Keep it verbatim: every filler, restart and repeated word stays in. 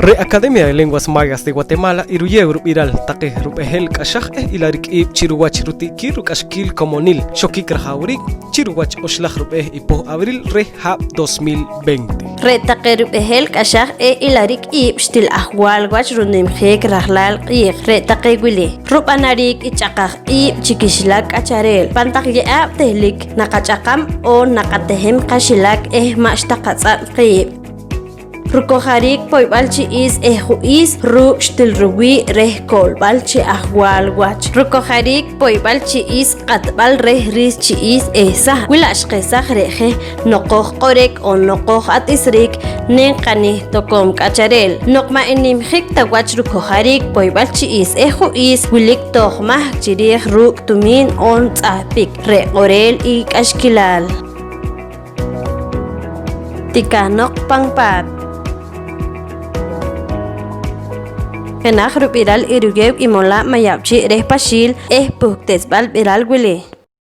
Re' Academia de Lenguas Mayas de Guatemala iruyeew rub'iral taqe rub'ehel k'axaj eh ilarik iib' chi ruwach ruti'kiil ruk'axkiil komonil xokik rajawriik chi ruwach oxlaj rub'eeh i poh abril reh haab' dos mil veinte. Re' taqe rub'ehel k'axaj eh ilarik iib' xtil ajwaal wach runimjiik rajlaal q'iij. Re' taqe wili: rub'anariik i ch'aqaj iib' chi kixilak k'achareel. Pan taq ye'aab' tehlik naqach'aqam oon naqatehem qaxilak eh ma'xta qatz'ab' qiib'. Rukojariik poyb'al chi iis eh ju'iis ruuk' xtil ruwii' reh ko'lb'al chi ajwaal wach. Rukojariik poyb'al chi iis q'atb'al reh riis chi iis eh sahk'. Wi la' xqesaj re' je noqoj q'orik oon noqoj at'isriik, neen qaniih tokoom k'achareel. Noq ma' enimjik ta wach rukojariik poyb'al chi iis eh ju'iis, wilik tooj mahk chi riij ruuk' tumiin oon tz'ahpik. Re' q'oreel i k'axkilal. Tikahnoq pan paat. Jenaj rub'iral iruyeew i molaab' Mayab'chi' reh Paxiil eh puhkteesb'al b'iral wili.